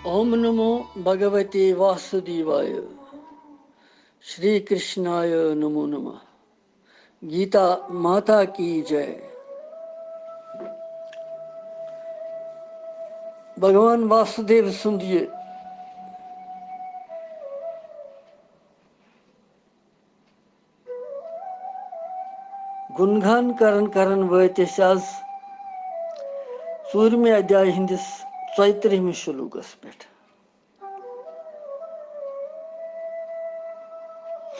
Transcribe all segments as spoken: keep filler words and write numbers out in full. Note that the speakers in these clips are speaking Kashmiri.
ओम नमो भगवते वासुदेवाय। श्री कृष्णाय नमो नमः। गीता माता की जय। भगवान वासुदेव سُنٛد یہِ گُنگان کران کران وٲتۍ أسۍ آز ژوٗرمہِ ادیایہِ ہٕنٛدِس ژۄیہِ ترٕٛہمِس شلوکس پٮ۪ٹھ۔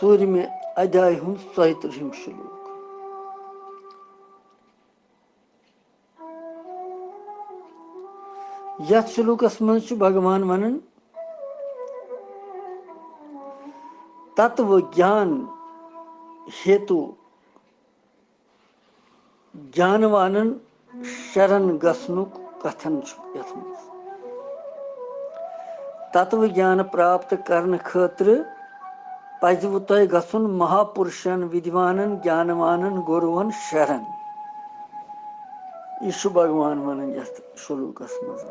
ژوٗرمہِ ادیایہِ ہُنٛد ژۄیہِ ترٕٛہِم شلوک۔ یتھ شلوکس منٛز چھُ بھگوان ونان، تتو گیان ہیتو گیانوانن شرن گژھنُک کتھن چھُ یتھ منٛز۔ تتو گیان پراپت کرنہٕ خٲطرٕ پزِوٕ تۄہہِ گژھُن مہاپُرشن، ودوانن، گیانوانن، گُروَن شرن۔ یہِ چھُ بھگوان ونان یتھ شلوکس منٛز۔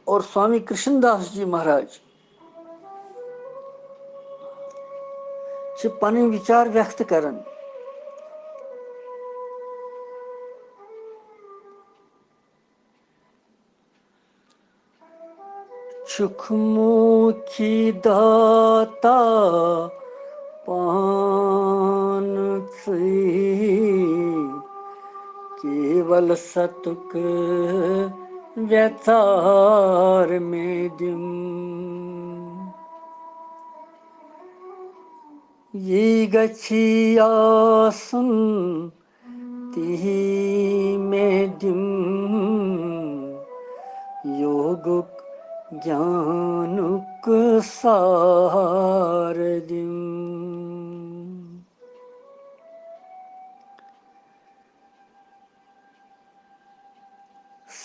اور سوامی کرشن داس جی مہاراج چھِ پنٕنۍ وچار ویکت کران۔ چھُکھ موکھی داتا پانسٕے، کیول ستُک ویژار مےٚ دِم۔ یی گژھی آسُن تی مےٚ دِم، یوگُک گیانُک سار دِم۔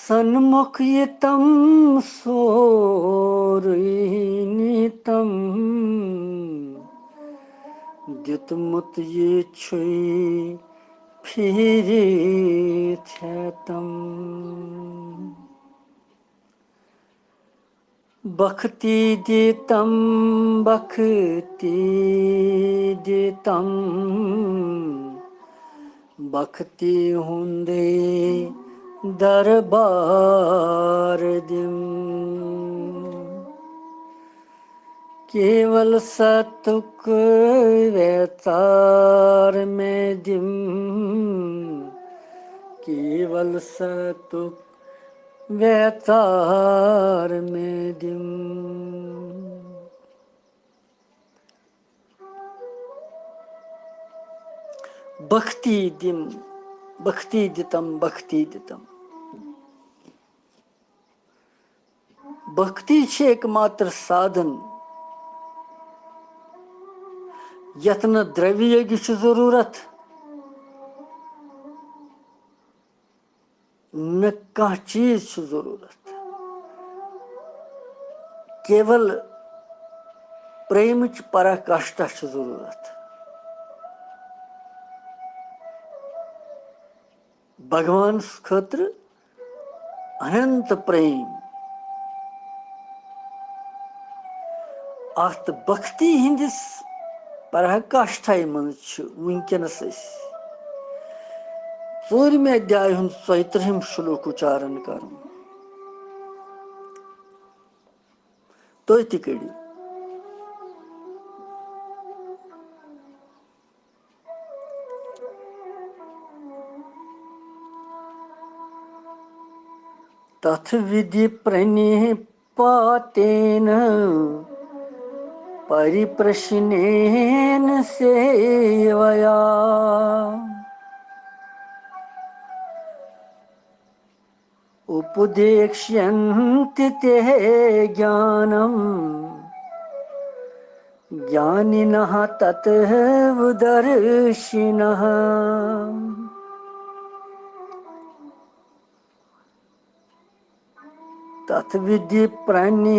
سنمُکھ یتم سورُے نیتم، دیُتمُت یہِ چھُے پھیرِتھ ہیتم۔ بختی دیتم، بختی دیتم، بختی ہُنٛدُے دربار دِم۔ کیول ستُک ویژار مےٚ دِم، کیول ستُک ویژار مےٚ دِم۔ بختی دِم، بختی دِتم، بختی دِتم۔ بختی چھِ ایک ماتر سادھن، یتھ نہٕ درٛویہِ یوگہِ چھُ ضروٗرت، نہٕ کانٛہہ چیٖز چھُ ضروٗرت۔ کیول پریمٕچ پراکاشٹھا چھِ ضروٗرت۔ بھگوانس خٲطرٕ اننت پریم۔ اتھ بختی ہٕنٛدِس پراکاشٹھایہِ منٛز چھِ وٕنکیٚنس أسۍ ژوٗرمہِ ادیایہِ ہُنٛد ژۄیہِ ترٕٛہِم شلوک اُچارن کرُن۔ تُہۍ تہِ کٔرِو۔ تتھ ودِ پرنیپاتین پریپرشنین سیویا۔ اپدیکشنتی تے گیانم گیانینہ تتو درشنہ۔ तत् विधि प्रणिपातेन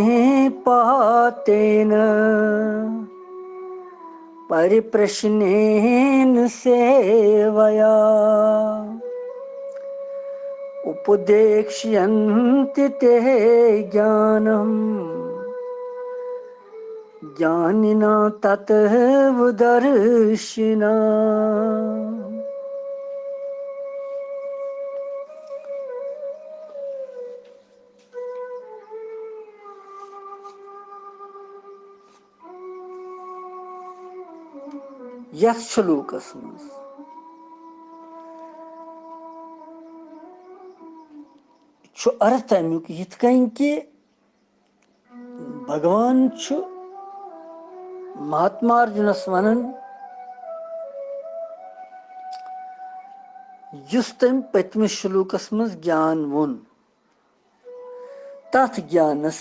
परिप्रश्नेन सेवया उपदेक्ष्यन्ति ते ज्ञानम् ज्ञानिना तत्त्वदर्शिना। یتھ شلوکس منٛز چھُ ارتھ امیُک یِتھ کٔنۍ کہِ بھگوان چھُ مہاتما ارجُنس ونان، یُس تٔمۍ پٔتمِس شلوکس منٛز گیان ووٚن، تتھ گیانس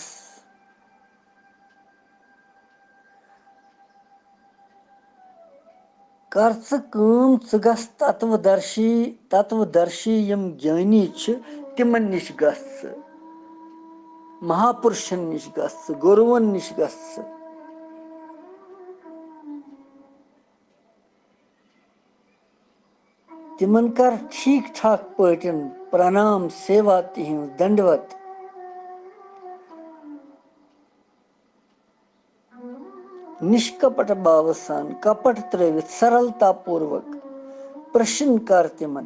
کر ژٕ کٲم، ژٕ گژھ تتو درشی، تتو درشی یِم گیانی چھِ، تِمن نِش گژھ ژٕ، مہاپُرشن نِش گژھ ژٕ، گُروَن نِش گژھ ژٕ۔ تِمن کر ٹھیٖک ٹھاک پٲٹھۍ پرنام، سیوا تِہنٛز، دنڈوت۔ نِشکپٹ باوٕ سان، کپٹ ترٲوِتھ، سرلتا پوٗروک پرشن کر تِمن۔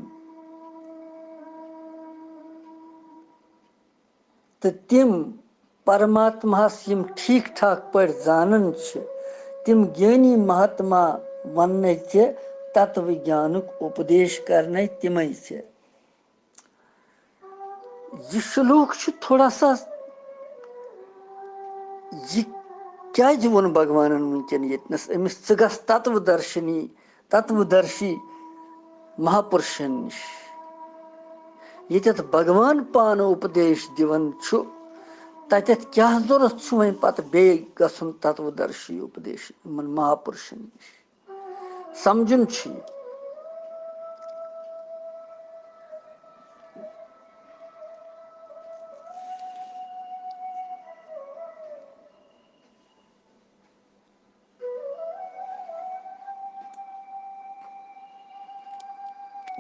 تہٕ تِم پرماتماہس یِم ٹھیٖک ٹھاک پٲٹھۍ زانان چھِ، تِم گیانی مہاتما وننے ژےٚ، تتو گیانُک اُپدیش کرنے تِمے ژےٚ۔ یہِ شلوک چھُ تھوڑا سا، یہِ کیازِ ووٚن بھگوانن وٕنکیٚن ییٚتنس أمِس، ژٕ گژھ تتو درشنی، تتو درشی مہاپُرشن نِش، ییٚتٮ۪تھ بھگوان پانہٕ اُپدیش دِوان چھُ، تتٮ۪تھ کیٛاہ ضروٗرت چھُ وۄنۍ پتہٕ بیٚیہِ گژھُن تتو درشی اُپدیش یِمن مہاپُرشن نِش؟ سمجھُن چھُ یہِ۔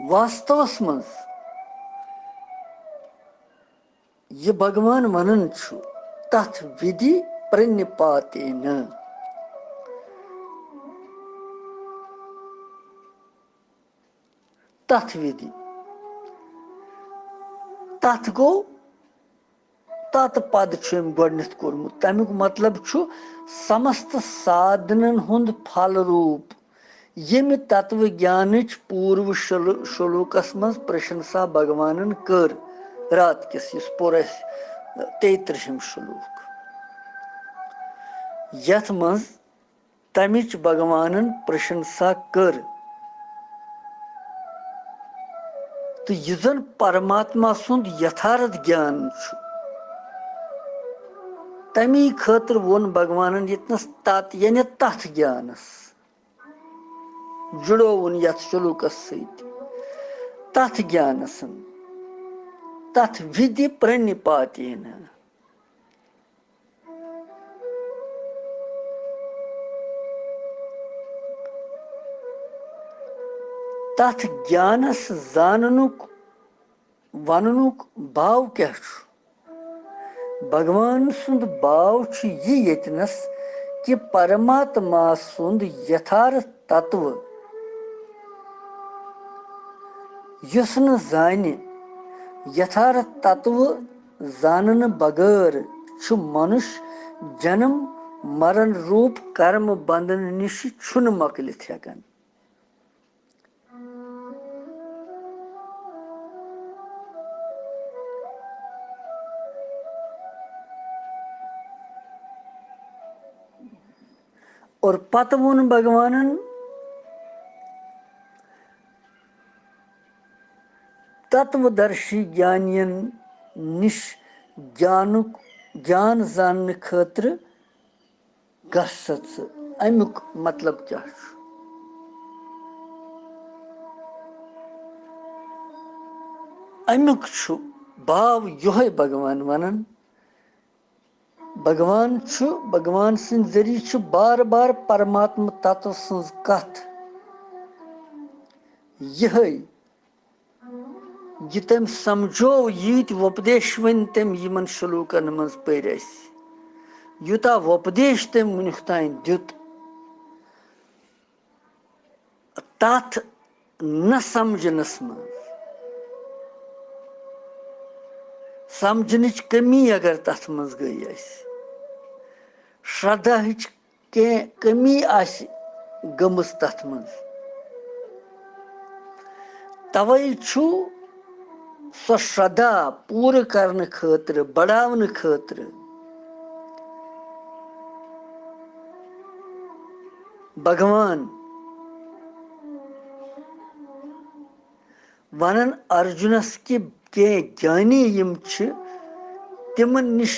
واستوس منٛز یہِ بھگوان ونان چھُ، تتھ وِدھی پرنِپاتینا، تتھ وِدھی، تتھ گوٚو تتہٕ پد چھُ أمۍ گۄڈٕنیتھ کوٚرمُت۔ تَمیُک مطلب چھُ سمست سادھنن ہُنٛد پھل روٗپ، ییٚمہِ تتوٕ گیانٕچ پوٗروٕ شلو-، شلوکس منٛز پرشنسا بھگوانن کٔر راتھ کِس، یُس پوٚر اَسہِ تیٚیہِ ترٕٛہِم شلوک، یتھ منٛز تمِچ بھگوانن پرشنسا کٔر۔ تہٕ یُس زن پرماتما سُنٛد یتھارتھ گیان چھُ، تمی خٲطرٕ ووٚن بھگوانن ییٚتنس تت، یعنی تتھ گیانس جُڑووُن یتھ شلوکس سۭتۍ، تتھ گیانس، تتھ وِدھی پرنِپاتینا۔ تتھ گیانس زاننُک وننُک باو کیٛاہ چھُ؟ بھگوان سُنٛد باو چھُ یہِ ییٚتنس کہِ پرماتما سُنٛد یتھارتھ تتوٕ، یُس نہٕ زانہِ، یتھارتھ تتوٕ زاننہٕ بغٲر چھُ منُش جنم مرن روٗپ کرم بندن نِش چھُنہٕ مۄکلِتھ ہٮ۪کان۔ اور پتہٕ ووٚن بھگوانن، تتو درشی گیانین نِش گیانُک، گیان زاننہٕ خٲطرٕ گژھ سا ژٕ۔ امیُک مطلب کیٛاہ چھُ؟ امیُک چھُ باو یِہوٚے بھگوان ونان، بھگوان چھُ، بھگوان سٕنٛدِ ذٔریعہٕ چھُ بار بار پرماتما تتو سٕنٛز کتھ یِہے، یہِ تٔمۍ سمجھو، ییٖتۍ وۄپدیش وۄنۍ تٔمۍ یِمن شلوکن منٛز پٔرۍ اَسہِ، یوٗتاہ وۄپدیش تٔمۍ وُنیُک تام دیُت، تتھ نہ سمجھنس منٛز، سمجھنٕچ کمی اگر تتھ منٛز گٔے اَسہِ، شردا ہٕچ کینٛہہ کمی آسہِ گٔمٕژ تتھ منٛز، توے چھُ سۄ شردا پوٗرٕ کرنہٕ خٲطرٕ، بڑاونہٕ خٲطرٕ بھگوان ونان ارجُنس کہِ کینٛہہ گیانی یِم چھِ، تِمن نِش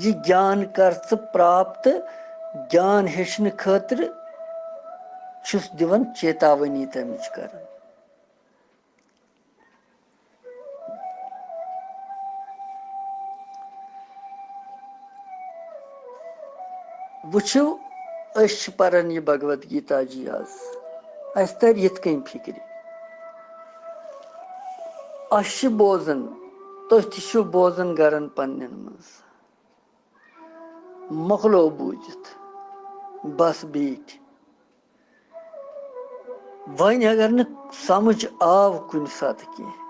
یہِ گیان کر ژٕ پراپت، گیان ہیٚچھنہٕ خٲطرٕ چھُس دِوان چیتاونی تمِچ کران۔ وٕچھِو، أسۍ چھِ پران یہِ بھگوت گیتا جی آز، اَسہِ تَرِ یِتھ کٔنۍ فِکرِ۔ اَسہِ چھِ بوزان، تُہۍ تہِ چھِو بوزان گرن پننٮ۪ن منٛز، مۄکلو بوٗزِتھ، بس بیٖٹھۍ۔ وۄنۍ اگر نہٕ سمجھ آو کُنہِ ساتہٕ کینٛہہ،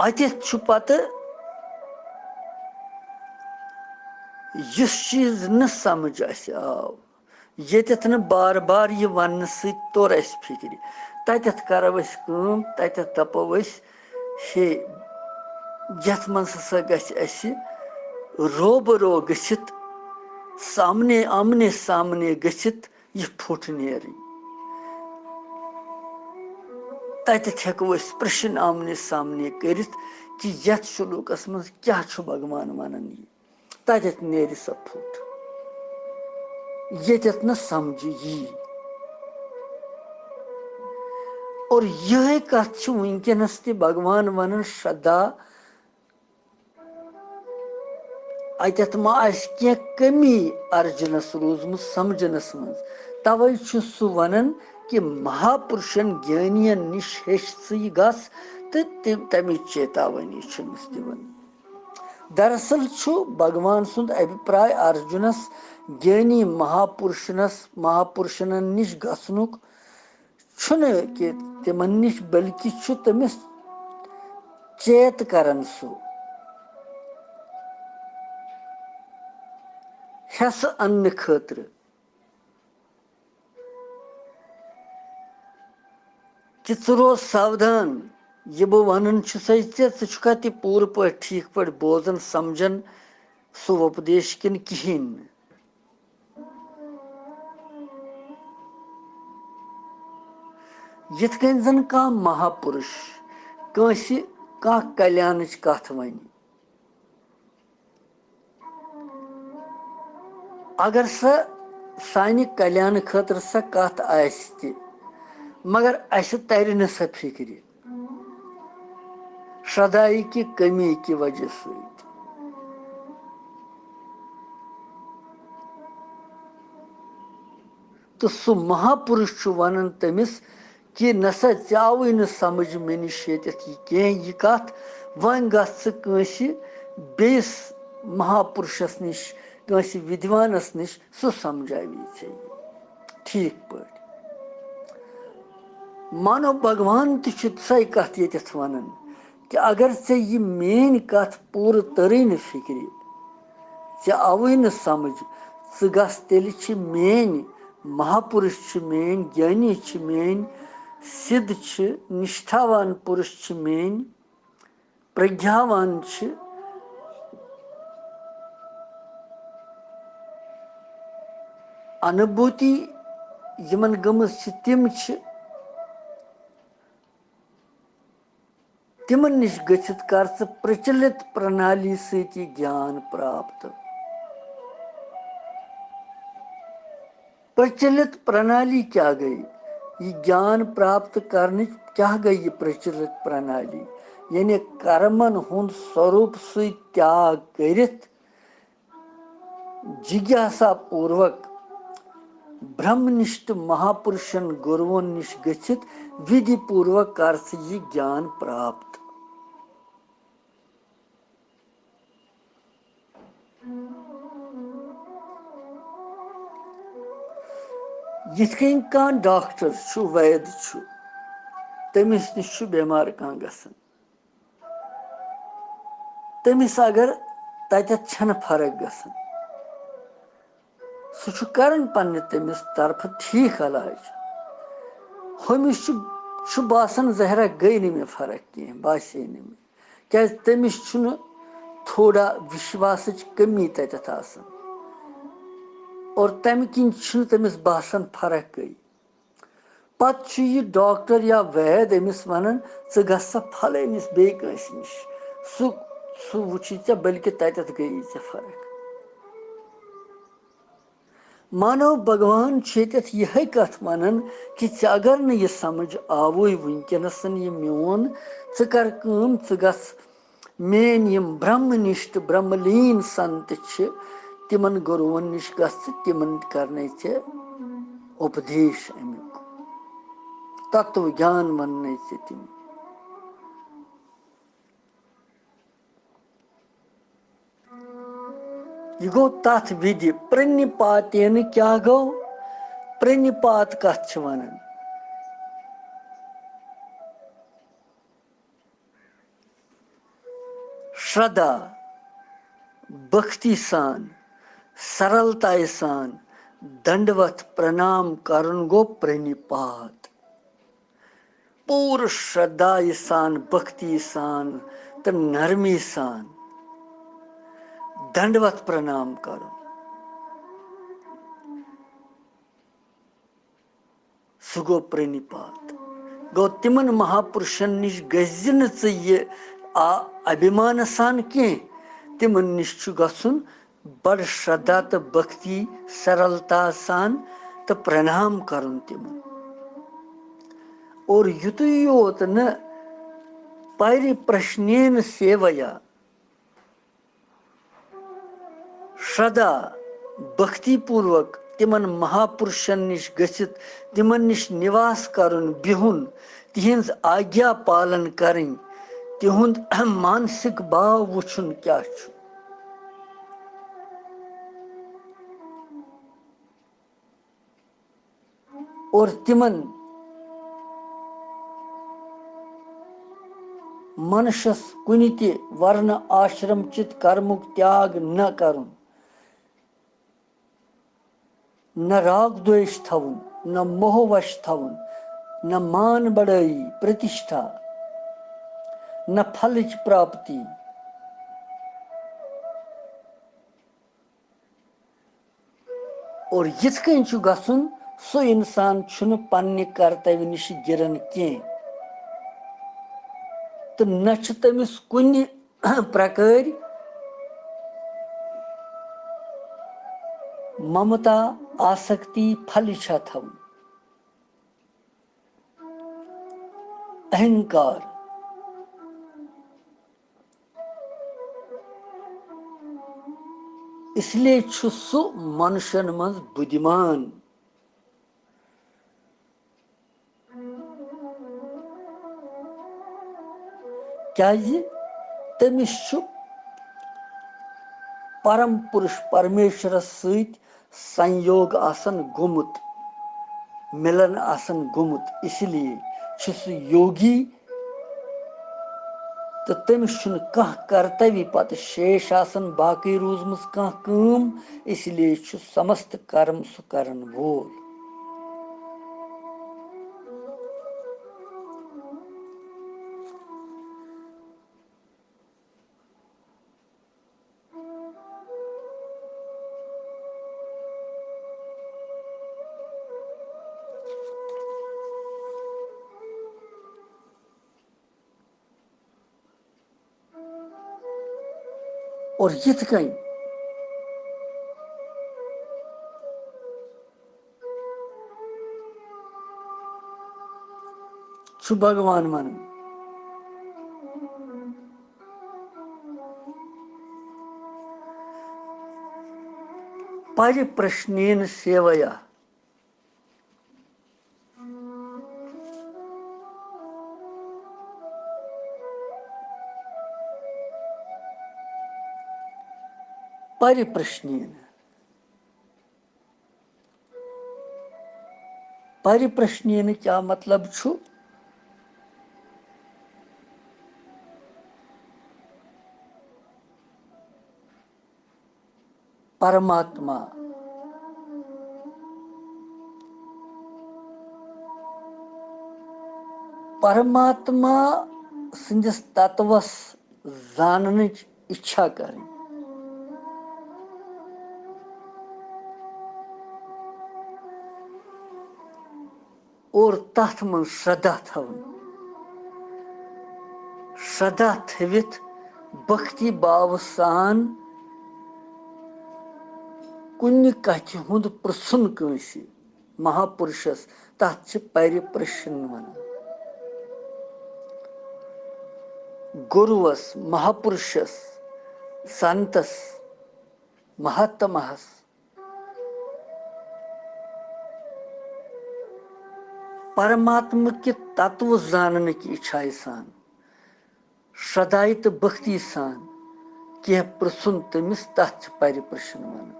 اَتٮ۪تھ چھُ پتہٕ یُس چیٖز نہٕ سمجھ اَسہِ آو، ییٚتٮ۪تھ نہٕ بار بار یہِ وننہٕ سۭتۍ توٚر اَسہِ فِکرِ، تَتٮ۪تھ کرو أسۍ کٲم، تَتٮ۪تھ دَپو أسۍ، ہے، یَتھ منٛز ہسا گژھِ اَسہِ روبرو گٔژھِتھ، سامنے آمنے سامنے گٔژھِتھ یہِ پھُٹ نیرٕنۍ۔ تَتٮ۪تھ ہٮ۪کو أسۍ پرٛشن آمنے سامنے کٔرِتھ کہِ یَتھ شلوکس منٛز کیٛاہ چھُ بھگوان ونان یہِ۔ تَتٮ۪تھ نیرِ سۄ پھُٹ، ییٚتٮ۪تھ نہٕ سمجھِ یی۔ اور یِہے کتھ چھِ وٕنکیٚنس تہِ بھگوان ونان، شردا، اتٮ۪تھ ما آسہِ کینٛہہ کمی ارجُنس روٗزمٕژ سمجھنس منٛز؟ توے چھُ سُہ ونان کہِ مہاپُرشن گیانین نِش ہیٚچھ ژٕ یہِ گژھ، تہٕ تہِ-، تمِچ چیتاونی چھُ أمِس دِوان۔ دراصل چھُ بھگوان سُنٛد ابھیپراے ارجُنس گیانی مہاپُرشنس، مہاپُرشنن نِش گژھنُک چھُنہٕ کہِ تِمن نِش، بلکہِ چھُ تٔمِس چیت کران سُہ حصہٕ اننہٕ خٲطرٕ۔ کہِ ژٕ روز ساودھان، یہِ بہٕ وَنان چھُسَے ژےٚ، ژٕ چھُکھا تہِ پوٗرٕ پٲٹھۍ ٹھیٖک پٲٹھۍ بوزان، سَمجھان سُہ وۄپدیش کِنہٕ کِہیٖنۍ نہٕ؟ یِتھ کٔنۍ زَن کانٛہہ مہاپُرُش کٲنٛسہِ کانٛہہ کلیانٕچ کَتھ وَنہِ، اگر سۄ سانہِ کلیانہٕ خٲطرٕ سۄ کتھ آسہِ تہِ، مگر اسہِ ترِ نہٕ سۄ فکرِ شرٛدھایہِ کہِ کمی کہِ وجہ سۭتۍ۔ تہٕ سُہ مہاپُرُش چھُ ونان تٔمِس، کہِ نسا ژےٚ آوٕے نہٕ سمجھ مےٚ نِش ییٚتٮ۪تھ یہِ کینٛہہ، یہِ کتھ۔ وۄنۍ گژھ ژٕ کٲنٛسہِ بیٚیِس مہاپُرشس نِش، کٲنٛسہِ وِدوانس نِش، سُہ سمجھاوی ژےٚ یہِ ٹھیٖک پٲٹھۍ۔ مانو بھگوان تہِ چھُ سۄے کتھ ییٚتٮ۪تھ ونان، کہِ اگر ژےٚ یہِ میٲنۍ کتھ پوٗرٕ تٔرٕے نہٕ فِکرِ، ژےٚ آوٕے نہٕ سمجھ، ژٕ گژھ، تیٚلہِ چھِ میٲنۍ مہاپُرُش چھِ میٲنۍ، گیانی چھِ میٲنۍ، سِدھ چھِ، نِشٹھاوان پُرُش چھِ میٲنۍ، پرٛگیاوان چھِ، انوٗبھوٗتی یِمن گٔمٕژ چھِ، تِم چھِ۔ تِمن نِش گٔژھِتھ کر ژٕ پرچلت پرنالی سۭتۍ یہِ گیان پراپت۔ پرچلت پرنالی کیٛاہ گٔے؟ یہِ گیان پراپت کرنٕچ کیٛاہ گٔے یہِ پرچلت پرنالی؟ یعنی کرمن ہُنٛد سوروٗپ سۭتۍ تیاگ کٔرِتھ جِگیاسا پوٗروک برہمنِشٹ مہاپُرشن گُروَن نِش گٔژھِتھ وِدھی پوٗروک کر ژٕ یہِ گیان پراپت۔ یِتھ کٔنۍ کانٛہہ ڈاکٹر چھُ، وید چھُ، تٔمِس نِش چھُ بٮ۪مار کانٛہہ گژھان، تٔمِس اگر تَتٮ۪تھ چھَنہٕ فرق گژھان، سُہ چھُ کران پننہِ تٔمِس طرفہٕ ٹھیٖک علاج۔ ہُمِس چھُ، چھُ باسان، ظٲہرا گٔے نہٕ مےٚ فرق کینٛہہ، باسے نہٕ مےٚ، کیازِ تٔمِس چھُنہٕ تھوڑا وِشواسٕچ کٔمی تَتٮ۪تھ آسان، اور تَمہِ کِنۍ چھُنہٕ تٔمِس باسان فرق گٔے۔ پتہٕ چھُ یہِ ڈاکٹر یا وید أمِس وَنان، "ژٕ گژھ سا پھلٲنِس بیٚیہِ کٲنٛسہِ نِش، سُہ، سُہ وٕچھی ژےٚ، بلکہِ تَتٮ۪تھ گٔیی ژےٚ فرق۔" مانو بھگوان چھُ ییٚتٮ۪تھ یِہے کتھ ونان کہِ ژےٚ اگر نہٕ یہِ سمجھ آوُے وٕنکیٚنس یہِ میون، ژٕ کر کٲم، ژٕ گژھ میٲنۍ یِم برہمنِشٹ، برہملیٖن سنت چھِ، تِمن گُروٗون نِش گژھ ژٕ، تِمن کرنے ژےٚ اُپدیش امیُک، تتو گیان وننے ژےٚ تِم۔ یہِ گوٚو تتھ وِدِ۔ پرنِپاتینہٕ کیٛاہ گوٚو؟ پرنِپات کتھ چھِ ونان؟ شردا، بھکتی سان، سرلتایہِ سان دنڈوت پرنام کرُن گوٚو پرنِپات۔ پوٗرٕ شرٛدھایہِ سان، بھکتی سان تہٕ نرمی سان دنڈوت پرنام کرُن۔ سُہ گوٚو پرنِپات۔ گوٚو، تِمن مہاپُرشن نِش گٔژھۍ زِ نہٕ ژٕ یہِ آ-، ابھیمانہٕ سان کینٛہہ۔ تِمن نِش چھُ گژھُن بڑٕ شردا تہٕ بھکتی، سرلتا سان تہٕ پرنام کرُن تِمن۔ اور یُتُے یوت نہٕ، پرِپرشنین سیویا، شردا، بھکتی پوروک تِمن مہاپُرشن نِش گٔژھِتھ، تِمن نِش نِواس کرُن، بِہُن، تِہنٛز آگیا پالن کرٕنۍ، تِہُنٛد مانسِک باو وٕچھُن کیٛاہ چھُ۔ اور تِمن منشس کُنہِ تہِ ورنہٕ آشرم چِت کرمُک تیاگ نہ کرُن، نہ راگ دویش تھاوُن، نہ موہ وش تھاوُن، نہ مان بڑٲیی، پرتشٹھا، نہ پھلٕچ پراپتی۔ اور یِتھ کٔنۍ چھُ گژھُن، سُہ اِنسان چھُنہٕ پننہِ کرتوِ نِش گِران کینٛہہ، تہٕ نہ چھُ تٔمِس کُنہِ پرکٲرۍ ممتا، آسکتی، پھل اِچھا تھاوُن۔ اہنکار۔ اس لیے چھُ سُہ منشن منٛز بُدھِمان۔ کیازِ تٔمِس چھُ پرم پُرُش پرمیشورس سۭتۍ سنیوگ آسان گوٚمُت، مِلن آسان گوٚمُت، اس لیے چھُ سُہ یوگی۔ تہٕ تٔمِس چھُنہٕ کانٛہہ کرتوی پتہٕ شیش آسان، باقٕے روٗزمٕژ کانٛہہ کٲم، اس لیے چھُ سمست کرم سُہ کرن وول۔ اور یِتھ کٔنۍ چھُ بھگوان ونان۔ پرِپرشنین سیویا۔ پرِپرشنین۔ پرِپرشنین کیا مطلب چھُ؟ پرماتما۔ پرماتما سٕنٛدِس تتوس زاننٕچ اِچھا کرٕنۍ اور تتھ منٛز شردا تھاوٕنۍ۔ شردا تھٲوِتھ بھکتی باوٕ سان کُنہِ کتھِ ہُنٛد پرژھُن کٲنٛسہِ مہاپُرشس، تتھ چھِ پرِپرشن ونان۔ گُروس، مہاپُرشس، سنتس، مہاتماہس پرماتما کہِ تتوٕ زاننہٕ کہِ اِچھایہِ سان، شرٛدایہِ تہٕ بھکتی سان کینٛہہ پرژھُن تٔمِس، تتھ چھِ پرِپرشن ونان۔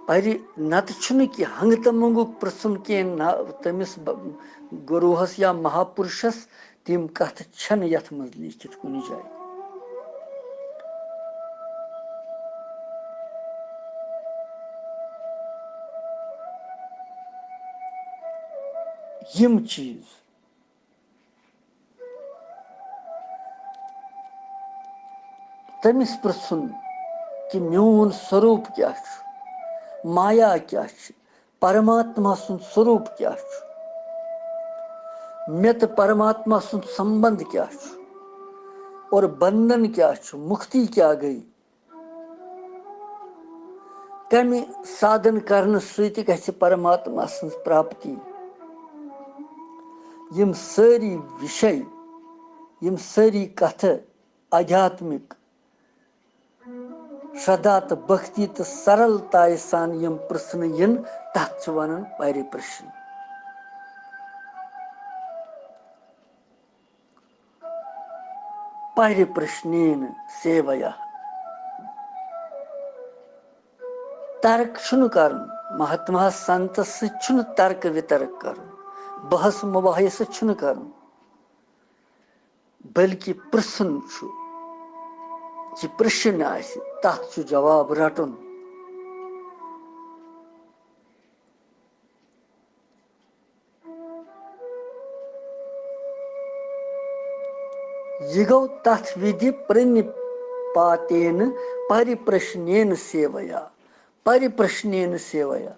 پرِ نتہٕ چھُنہٕ کہِ ہنٛگہٕ تہٕ مۄنٛگُک پرژھُن کینٛہہ، نہ تٔمِس ب-، گُروہس یا مہاپُرشس، تِم کتھٕ چھنہٕ یتھ منٛز لیٖکھِتھ کُنہِ جایہِ۔ یِم چیٖز تٔمِس پرژھُن کہِ میون سوروٗپ کیٛاہ چھُ، مایا کیٛاہ چھِ، پرماتما سُنٛد سوروٗپ کیٛاہ چھُ، مےٚ تہٕ پرماتما سُنٛد سمبنٛد کیٛاہ چھُ، اور بندھن کیٛاہ چھُ، مُکتی کیٛاہ گٔے، کمہِ سادھن کرنہٕ سۭتۍ گژھِ پرماتما سٕنٛز پراپتی۔ یِم سٲری وِشے، یِم سٲری کتھٕ آدھیاتمک شردا تہٕ بھکتی تہٕ سرلتایہِ سان یِم پرژھنہٕ یِن، تتھ چھِ ونان پرِپرشن۔ پرِپرشنین سیویا۔ ترک چھُنہٕ کرُن، مہاتماہس سنتس سۭتۍ چھُنہٕ ترک وِترک کرُن، بحث مباحثہٕ چھُنہٕ کرُن، بلکہِ پرژھُن چھُ۔ یہِ پرژھُن آسہِ، تتھ چھُ جواب رٹُن۔ یہِ گوٚو تتھ وِدِ پرنِپاتین پرِپرشنین سیویا۔ پرِپرشنین سیویا۔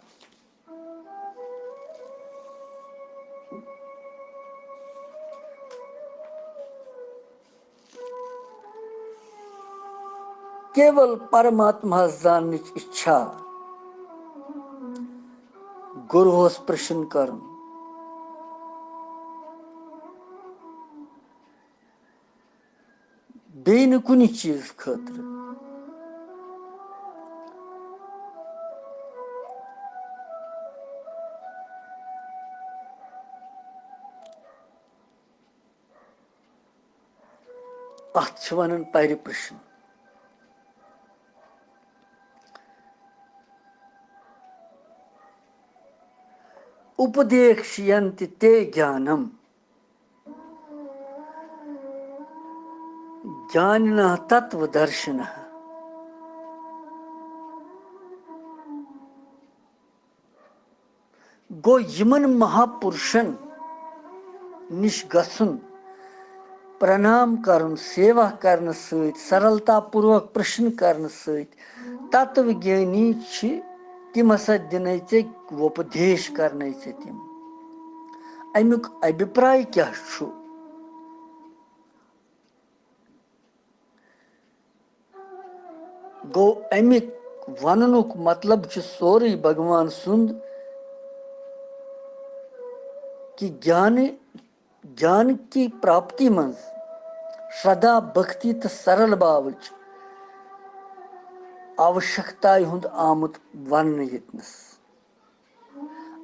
کیول پرماتما زاننٕچ اِچھا، گُروہس پرشن کرُن، بیٚیہِ نہٕ کُنہِ چیٖز خٲطرٕ۔ اتھ چھِ ونان پرِپرشن۔ اُپدیکشینتی تے گیانم، گیانِنہ تتو درشنہ۔ گوٚو یِمن مہاپُرشن نِش گژھُن، پرنام کرُن، سیوا کرنہٕ سۭتۍ، سرلتا پوروک پرشن کرنہٕ سۭتۍ، تتو گیانی چھِ تِم ہسا دِنے ژےٚ ووپدیش کرنے ژےٚ تِم۔ امیُک ابھیپراے کیٛاہ چھُ؟ گوٚو، اَمہِ وَننُک مطلب چھُ سورُے بھگوان سُنٛد کہِ گیانہٕ گیان کی پراپتی منٛز شردا، بھکتی تہٕ سرل باوٕچ آوشکتایہِ ہُنٛد آمُت وننہٕ ییٚتنس۔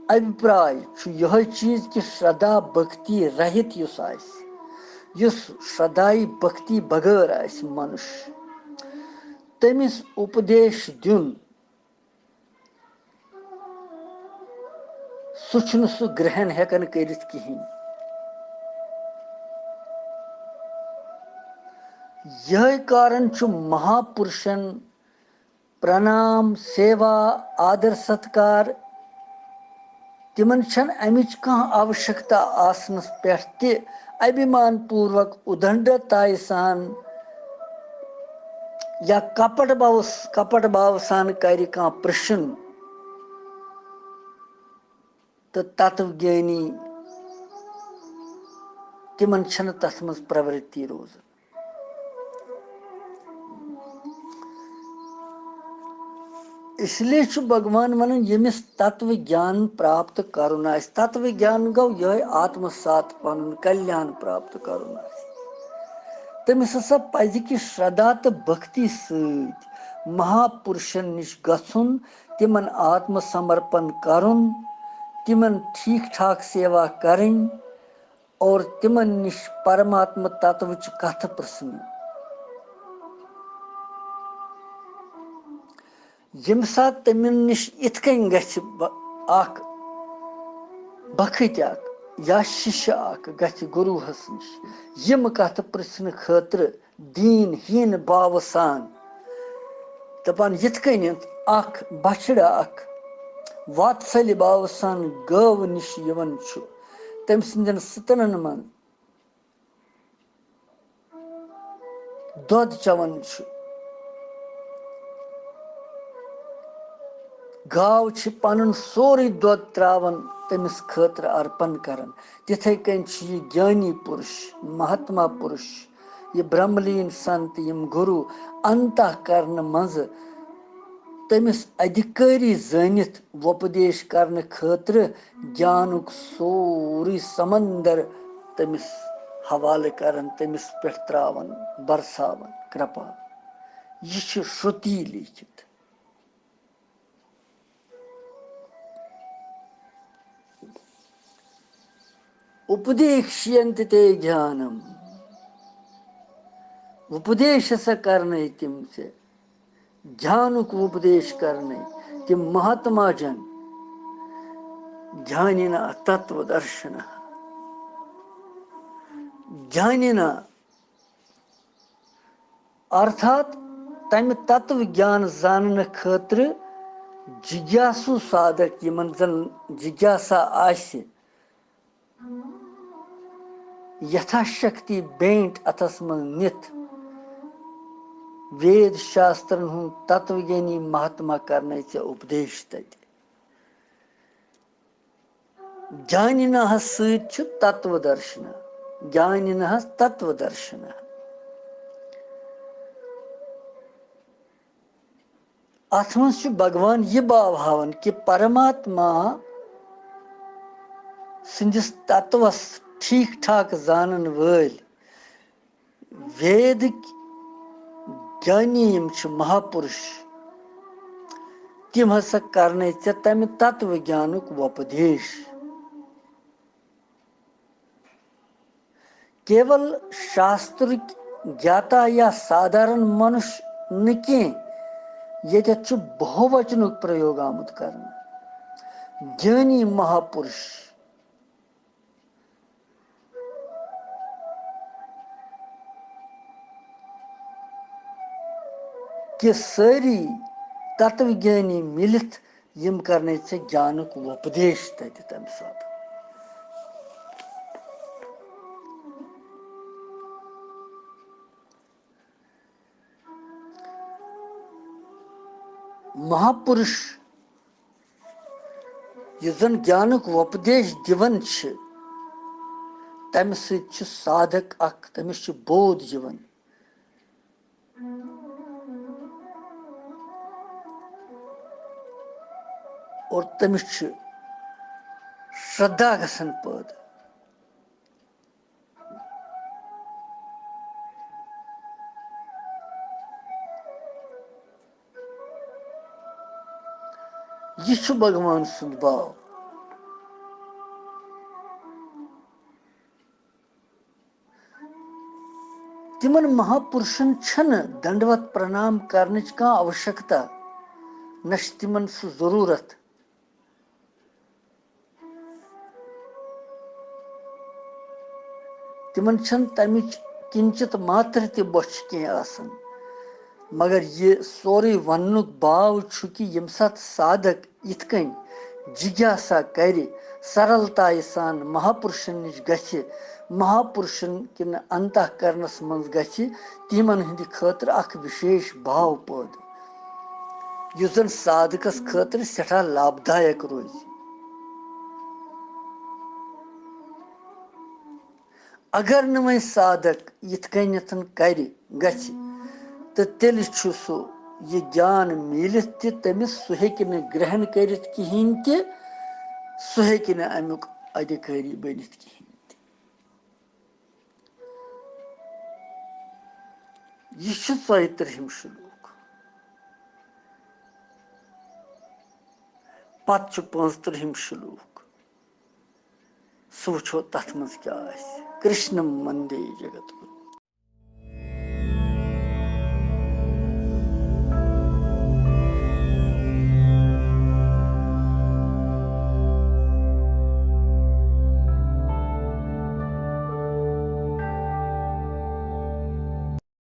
ابھیپراے چھُ یِہوٚے چیٖز کہِ شردا بھکتی رہِت یُس آسہِ، یُس شردایہِ بھکتی بغٲر آسہِ منُش، تٔمِس اُپدیش دیُن، سُہ چھُنہٕ سُہ گرہن ہٮ۪کان کٔرِتھ کِہیٖنۍ۔ یِہوٚے کارن چھُ مہاپُرشن پرنام، سیوا، آدر ستکار، تِمن چھنہٕ امِچ کانٛہہ آوشکتا آسنس پٮ۪ٹھ تہِ ابھیمان پوٗروک اُدنڈتایہِ سان یا کپٹ باوس، کپٹ باو سان کرِ کانٛہہ پرشن، تہٕ تتو گیانی تِمن چھنہٕ تتھ منٛز پرورتی روزان۔ اس لیے چھُ بھگوان ونان، ییٚمِس تتو گیان پراپت کرُن آسہِ، تتو گیان گوٚو یِہوٚے آتم سات پنُن کلیان پراپت کرُن آسہِ، تٔمِس ہسا پزِ کہِ شردا تہٕ بھکتی سۭتۍ مہاپُرشن نِش گژھُن، تِمن آتم سمرپن کرُن، تِمن ٹھیٖک ٹھاک سیوا کرٕنۍ، اور تِمن نِش پرماتما تتوٕچ کتھٕ پرژھنہِ۔ ییٚمہِ ساتہٕ تِمن نِش یِتھ کٔنۍ گژھِ ب-، اکھ بخٕتۍ اکھ یا شِشہِ اکھ گژھِ گروٗہس نِش یِم کتھٕ پرژھنہٕ خٲطرٕ دیٖن ہیٖن باوٕ سان، دپان یِتھ کٔنٮ۪تھ اکھ بچھڑٕ اکھ واتسلہِ باوٕ سان گٲو نِش یِوان چھُ، تٔمۍ سٕنٛدٮ۪ن ستنن منٛز دۄد چٮ۪وان چھُ۔ گاو چھِ پنُن سورُے دۄد تراوان تٔمِس خٲطرٕ ارپن کران۔ تِتھے کٔنۍ چھُ یہِ گیانی پُرُش، مہاتما پُرُش، یہِ برہملین سنت، یِم گُروٗ انتہ کرنہٕ منٛزٕ تٔمِس ادھیکٲری زٲنِتھ وۄپدیش کرنہٕ خٲطرٕ گیانُک سورُے سمندر تٔمِس حوالہٕ کران، تٔمِس پٮ۪ٹھ تراوان، برساوان، کرپا۔ یہِ چھُ شروتی لیکھِتھ۔ اُپدیشینتی تے گیانم۔ اُپدیش ہسا کرنٲے تِم ژےٚ۔ گیانُک اُپدیش کرنٲے تِم مہاتما جن۔ گیانِنا تتو درشنہ۔ گیانِنا ارتھات تمہِ تتو گیان زاننہٕ خٲطرٕ جگیاسو سادک، یِمن زن جگیاسا آسہِ، یتھا شکتی بینٹ اتھس منٛز نِتھ وید شاسترن ہُنٛد تتو گیانی مہاتما کرنٲے ژےٚ اُپدیش تتہِ۔ گیانِناہس سۭتۍ چھُ تتو درشنا۔ گیانِناہس تتو درشنا۔ اتھ منٛز چھُ بھگوان یہِ باو ہاوان کہِ پرماتما سٕنٛدِس تتوس ٹھیٖک ٹھاک زانن وٲلۍ ویدٕکۍ گیانی یِم چھِ مہاپُرُش، تِم ہسا کرنَے ژےٚ تَمہِ تتوٕ گیانُک وۄپدیش۔ کیول شاسترٕکۍ گیاتا یا سادھارن منُش نہٕ کینٛہہ، ییٚتٮ۪تھ چھُ بہووچنُک پرٛیوگ آمُت کرنہٕ۔ گیانی مہاپُرُش کہِ سٲری تتو گیانی مِلِتھ یِم کرنے ژےٚ گیانُک وۄپدیش تتہِ تمہِ ساتہٕ۔ مہاپُرُش یُس زن گیانُک وۄپدیش دِوان چھِ، تمہِ سۭتۍ چھُ سادھک اکھ، تٔمِس چھُ بود یِوان۔ اور تٔمِس چھُ شردا گژھان پٲدٕ۔ یہِ چھُ بھگوان سُنٛد باو۔ تِمن مہاپُرشن چھنہٕ دنڈوت پرنام کرنٕچ کانٛہہ آوشکتا، نہ چھِ تِمن سُہ ضروٗرت۔ تِمن چھنہٕ تمِچ کِنچِت ماتر تہِ بۄچھِ کینٛہہ آسان۔ مگر یہِ سورُے وننُک باو چھُ کہِ ییٚمہِ ساتہٕ سادھک یِتھ کٔنۍ جِگیاسا کرِ، سرلتایہِ سان مہاپُرشن نِش گژھِ، مہاپُرشن کِنہٕ انتہ کرنس منٛز گژھِ، تِمن ہٕنٛدِ خٲطرٕ اکھ وِشیش باو پٲدٕ، یُس زن سادھکس خٲطرٕ سٮ۪ٹھاہ لابدایک روزِ۔ اگر نہٕ وۄنۍ سادھک یِتھ کٔنٮ۪تھ کرِ، گژھِ، تہٕ تیٚلہِ چھُ سُہ یہِ گیان میٖلِتھ تہِ تٔمِس، سُہ ہیٚکہِ نہٕ گرہن کٔرِتھ کِہیٖنۍ تہِ، سُہ ہیٚکہِ نہٕ اَمیُک ادھیکاری بٔنِتھ کِہیٖنۍ تہِ۔ یہِ چھُ ژۄیہِ ترٕٛہِم شلوک۔ پتہٕ چھُ پانٛژھ ترٕٛہِم شلوک۔ سُہ وٕچھو تتھ منٛز کیٛاہ آسہِ۔ کرشنم وندے جگت گُرو۔